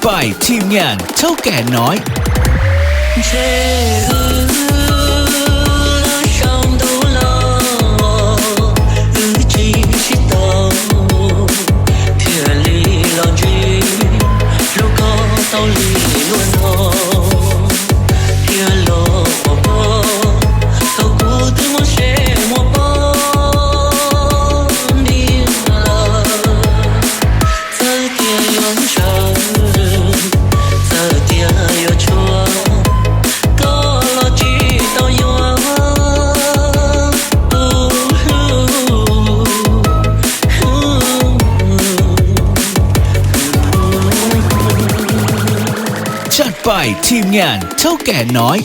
Pais Thim Nyiam Txhawb Kem Nov. Ntshe wb lub sab ntuj los wb tsis sib tau, thiaj li los ntsib hlub koj tau li luag no, thiaj los pom koj thaum kuv twb muaj seb muaj poj niam lawm. Txawm tias yuav ntshaw, txawm tias yuav tshuav, koj los tsis tau yuav kuv hlub. Tshaj Pais Thim Nyiam Txhawb Kem Nov.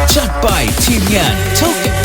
Tshaj Pais Thim Nyiam Txhawb Kem